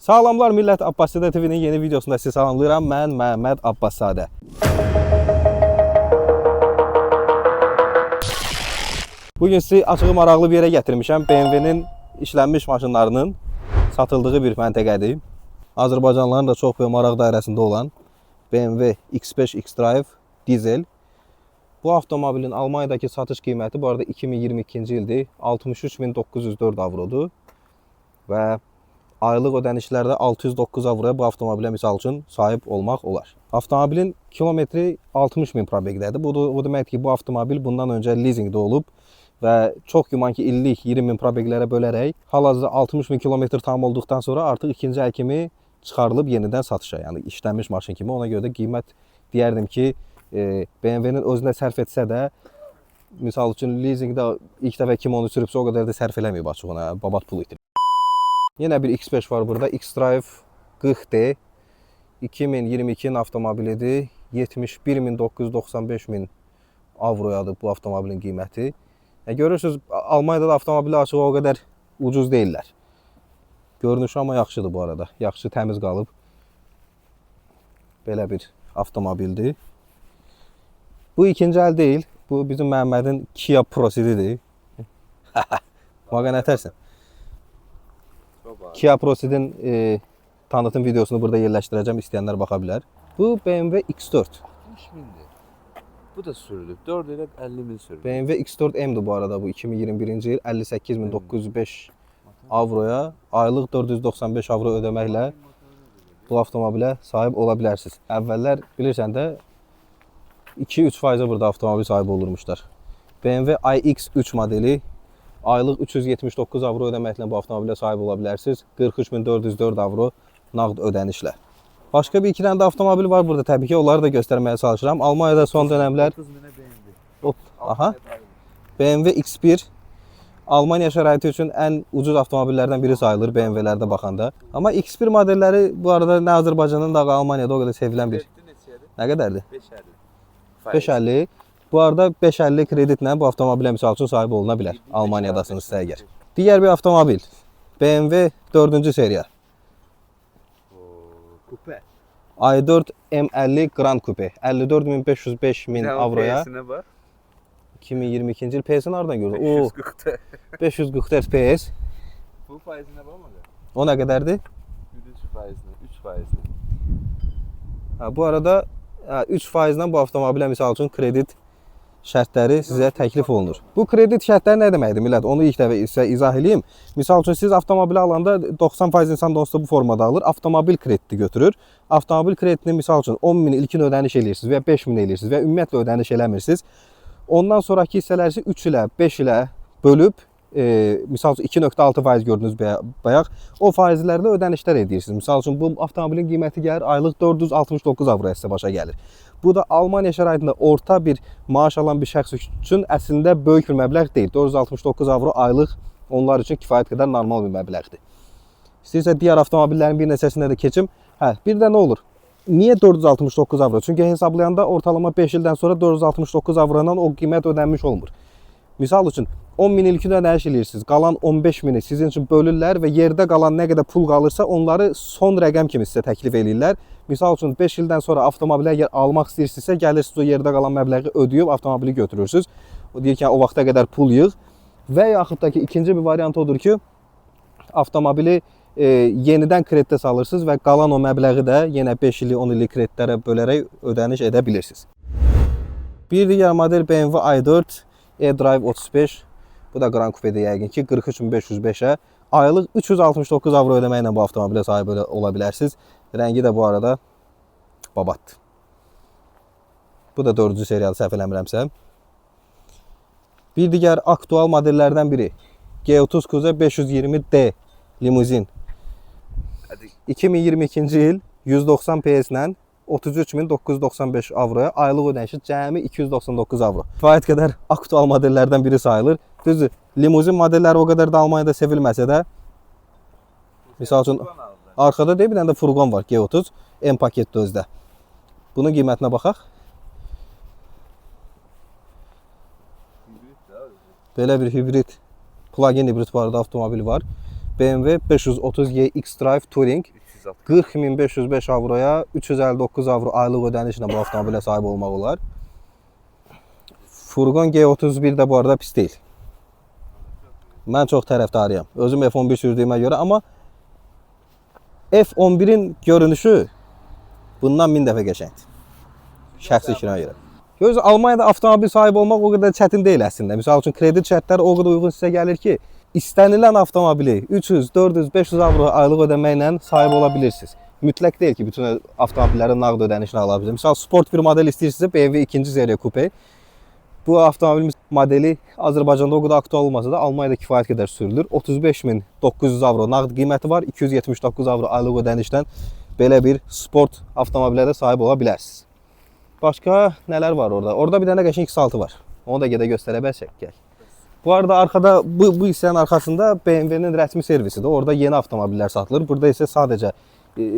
Salamlar millət, Abbaszadə TV-nin yeni videosunda sizi salamlayıram. Mən Məhəmməd Abbaszadə. Bugün sizi açığı maraqlı bir yerə gətirmişəm. BMW-nin işlənmiş maşınlarının satıldığı bir məntəqədir. Azərbaycanlıların da çox böyük maraq dairəsində olan BMW X5 xDrive dizel. Bu avtomobilin Almaniyadakı satış qiyməti bu arada 2022-ci ildir. 63.904 avrodur. Və aylıq ödənişlərdə 609 avroya bu avtomobilə misal üçün sahib olmaq olar. Avtomobilin kilometri 60 min probekdədir. Bu da o deməkdir ki, bu avtomobil bundan öncə lizinqdə olub və çox güman ki, illik 20 min probeklərə bölərək hal-hazırda 60 min kilometr tam olduqdan sonra artıq ikinci əl kimi çıxarılıb yenidən satışa, yəni işlənmiş maşın kimi. Ona görə də qiymət deyərdim ki, BMW-nin özünə sərf etsə də, misal üçün lizinqdə ilk dəfə kim onu sürübsə o qədər də sərf eləməyib açığına, babat pul itirib. Yenə bir X5 var burada. X-Drive 40D 2022-nin avtomobilidir. 71.995 min avroyadır bu avtomobilin qiyməti. Yəni görürsüz, Almaniyada da avtomobillər açığı o qədər ucuz deyillər. Görünüşü amma yaxşıdır bu arada. Yaxşı, təmiz qalıb. Belə bir avtomobildir. Bu ikinci əl deyil. Bu bizim Məhəmmədin Kia Proceed-idir. Maqa nətərsən? Kia Proceed-in tanıtım videosunu burada yerləşdirəcəm. İstəyənlər baxa bilər. Bu BMW X4. 60 bindir. Bu da sürülüb. 4 ilə 50 min sürülüb. BMW X4 M-dir bu arada bu 2021-ci il 58.905 avroya aylıq 495 avro ödəməklə bu avtomobilə sahib ola bilərsiniz. Əvvəllər bilirsən də 2-3 faizə burada avtomobil sahibi olurmuşlar. BMW iX3 modeli aylıq 379 avro ödəməklə bu avtomobilə sahib ola bilərsiniz. 43.404 avro nağd ödənişlə. Başqa bir iki dənə də avtomobil var burada təbii ki, onları da göstərməyə çalışıram. Almaniyada son dönəmlər 30 minə BMW. Hop, aha. BMW X1 Almaniya şəraiti üçün ən ucuz avtomobillərdən biri sayılır BMW-lərdə baxanda. Amma X1 modelləri bu arada nə Azərbaycanda nə də Almaniyada o qədər sevilən bir. Krediti neçəyədir? Nə qədərdir? 5.50. 5.50. Bu arada 5.50 kreditlə bu avtomobilə misal üçün sahib oluna bilər. Almaniyadasınızsa əgər. Digər bir avtomobil BMW 4-cü seriya. Oo, kupe. i4 M50 Grand Coupe 54.505 min avroya PS-nə bax. 2022-ci il PS-ni hardan gördün? Oo, 544. 544 PS. Bu faizinə baxma. O nə qədərdir? 3 faizinə, 3 faizinə. Ha, bu arada hə, 3 faizlə bu avtomobilə misal üçün kredit şərtləri sizə təklif olunur. Bu kredit şərtləri nə deməkdir millət? Onu ilk dəfə sizə izah eləyim. Misal üçün siz avtomobili alanda 90% insan da onsuz da bu formada alır. Avtomobil krediti götürür. Avtomobil kreditini misal üçün 10 min ilkin ödəniş eləyirsiniz və ya 5 min eləyirsiniz və ya ümumiyyətlə ödəniş eləmirsiniz. Ondan sonrakı hissələri isə 3 ilə, 5 ilə bölüb misal üçün 2.6% gördünüz bayaq, o faizlərlə ödənişlər edirsiniz. Misal üçün bu avtomobilin qiyməti gəlir aylıq 469 avroya sizə başa gəlir. Bu da Almaniya şəraitində orta bir maaş alan bir şəxs üçün əslində böyük bir məbləğ deyil. 469 avro aylıq onlar üçün kifayət qədər normal bir məbləğdir. İstəyirsə digər avtomobillərin bir neçəsinə də keçim. Hə, bir də nə olur? Niyə 469 avro? Çünki hesablayanda ortalama 5 ildən sonra 469 avro ilə o qiymət ödənmiş olmur. Misal üçün 10 min ilkin ödəniş eləyirsiniz. Qalan 15 mini sizin üçün bölürlər və yerdə qalan nə qədər pul qalırsa onları son rəqəm kimi sizə təklif eləyirlər. Misal üçün 5 ildən sonra avtomobili əgər almaq istəyirsinizsə, gəlirsiniz o yerdə qalan məbləği ödəyib avtomobili götürürsüz. O deyir ki, o vaxta qədər pul yığ. Və yaxud da ki, ikinci bir variant odur ki, avtomobili yenidən kreditə salırsınız və qalan o məbləği də yenə 5 illik, 10 illik kreditlərə bölərək ödəniş edə bilirsiniz. Bir digər model BMW i4 e-Drive 35. Bu da Grand Coupe-də yəqin ki 43.505-ə aylıq 369 avro ödəməklə bu avtomobilə sahib ola bilərsiniz. Rəngi də bu arada babatdır. Bu da 4-cü seriyalı səhv eləmirəmsə. Bir digər aktual modellərdən biri G30 Cruze 520D limuzin. Hadi 2022-ci il 190 PS ilə 33.995 avroya aylıq ödənişi cəmi 299 avro. Kifayət qədər aktual modellərdən biri sayılır. Düzdür, limuzin modelləri o qədər də Almaniyada sevilməsə də, misal üçün arxada deyil, bir dənə də furqon var G30 M paketdə özdə. Bunun qiymətinə baxaq. Belə bir hibrid, plug-in hibrid bu arada avtomobil var. BMW 530e xDrive Touring 360. 40.505 avroya 359 avro aylıq ödənişlə bu avtomobilə sahib olmaq olar. Furqon G31 də bu arada pis deyil. Mən çox tərəfdarıyam. Özüm F11 sürdüyümə görə, amma F11-in görünüşü bundan 1000 dəfə qəşəngdir. Şəxsi fikrimə görə. Görürsünüz, Almaniyada avtomobil sahibi olmaq o qədər çətin deyil əslində. Misal üçün kredit şərtləri o qədər uyğun sizə gəlir ki, istənilən avtomobili 300, 400, 500 avro aylıq ödəməklə sahib ola bilirsiniz. Mütləq deyil ki, bütün avtomobilləri nağd ödənişlə ala bilirsiniz. Misal sport bir model istəyirsinizsə BMW 2-ci seriya kupe. Bu avtomobil modeli Azərbaycanda o qədər aktual olmasa da Almaniyada kifayət qədər sürülür. 35.900 avro nağd qiyməti var. 279 avro aylıq ödənişlə belə bir sport avtomobilə də sahib ola bilərsiniz. Başqa nələr var orada? Orada bir dənə qəşəng X6 var. Onu da gedə göstərə bilərsək, gəl. Bu arada arxada bu hissənin arxasında BMW-nin rəsmi servisidir. Orada yeni avtomobillər satılır. Burada isə sadəcə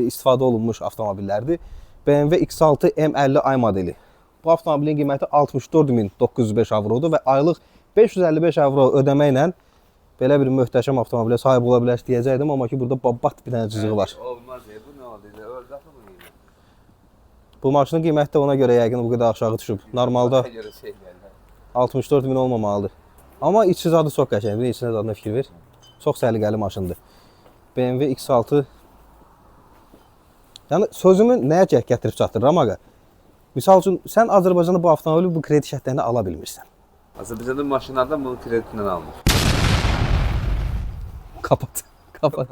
istifadə olunmuş avtomobillərdir. BMW X6 M50i modeli. Bu avtomobilin qiyməti 64.905 avrodur və aylıq 555 avro ödəməklə belə bir möhtəşəm avtomobilə sahib ola bilərsiniz deyəcəkdim, amma ki burada babat bir dənə cızığı var. Olmaz ya. Bu nə oldu? Öldü axı bu qiymət. Bu maşının qiyməti də ona görə yəqin bu qədər aşağı düşüb. Normalda Ona görə şey gəldi. 64 min olmamalıdır. Amma içi zadı çox qəşəngdir. İçinə zadına fikir ver. Çox səliqəli maşındır. BMW X6. Yəni sözümü nəyə gətirib çatdırıram ağa? Misal üçün sən Azərbaycanda bu avtomobili bu kredit şərtlərində ala bilmirsən. Azərbaycanda maşınlardan bunu kreditlə almır. Kapat. Kapat.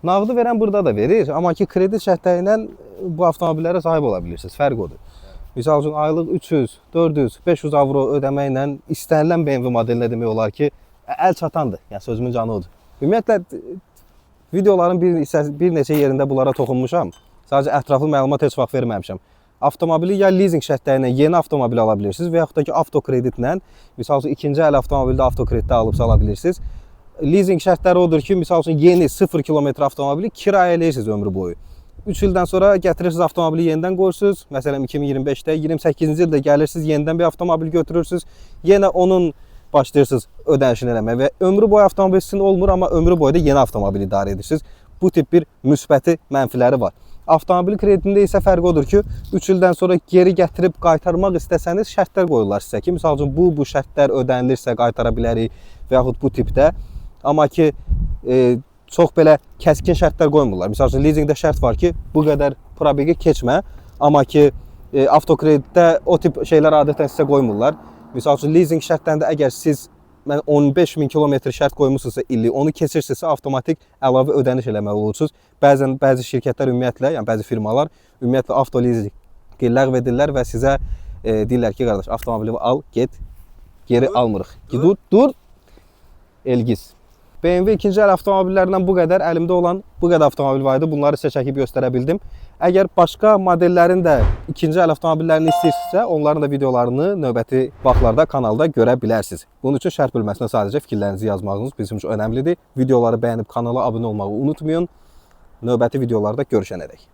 Nağdı verən burada da verir, amma ki kredit şərtləri ilə bu avtomobillərə sahib ola bilirsiniz. Fərq odur. Misal üçün aylıq 300, 400, 500 avro ödəməklə istənilən BMW modelinə demək olar ki, əl çatandır. Yəni sözümün canı odur. Ümumiyyətlə videoların bir neçə yerində bunlara toxunmuşam. Sadəcə ətraflı məlumat heç vaxt verməmişəm. Avtomobili ya lizinq şərtləri ilə yeni avtomobil ala bilirsiniz və yaxud da ki avtokreditlə, misal üçün ikinci əl avtomobildə avtokreditdə alıb sala bilirsiniz. Lizinq şərtləri odur ki, misal üçün yeni 0 kilometr avtomobili kirayə eləyirsiniz ömrü boyu. 3 ildən sonra gətirirsiniz avtomobili yenidən qoyursunuz. Məsələn 2025-də, 28-ci ildə gəlirsiniz, yenidən bir avtomobil götürürsünüz. Yenə onun başlayırsınız ödənişini eləməyə və ömrü boyu avtomobil sizin olmur, amma ömrü boyu da yeni avtomobil idarə edirsiniz. Bu tip bir müsbəti, mənfiləri var. Avtomobil kreditində isə fərqi odur ki, 3 ildən sonra geri gətirib qaytarmaq istəsəniz şərtlər qoyurlar sizə ki, misal üçün bu şərtlər ödənilirsə qaytara bilərik və yaxud bu tipdə. Amma ki çox belə kəskin şərtlər qoymurlar. Misal üçün lizinqdə şərt var ki, bu qədər probeqi keçmə, amma ki avtokreditdə o tip şeylər adətən sizə qoymurlar. Misal üçün lizinq şərtlərində əgər siz mən 15 min kilometr şərt qoymusunuzsa illik, onu keçirsinizsə avtomatik əlavə ödəniş eləməli olursunuz. Bəzən bəzi şirkətlər ümumiyyətlə, yəni bəzi firmalar ümumiyyətlə avtolizinqi ləğv edirlər və sizə deyirlər ki, qardaş, avtomobili al, get, geri Dur, almırıq. Dur. Dur, dur. Elgiz. BMW ikinci əl avtomobillərindən bu qədər əlimdə olan bu qədər avtomobil var idi. Bunları sizə çəkib göstərə bildim. Əgər başqa modellərin də ikinci əl avtomobillərini istəyirsinizsə, onların da videolarını növbəti vaxtlarda kanalda görə bilərsiniz. Bunun üçün şərh bölməsinə sadəcə fikirlərinizi yazmağınız bizim üçün önəmlidir. Videoları bəyənib kanala abunə olmağı unutmayın. Növbəti videolarda görüşənədək.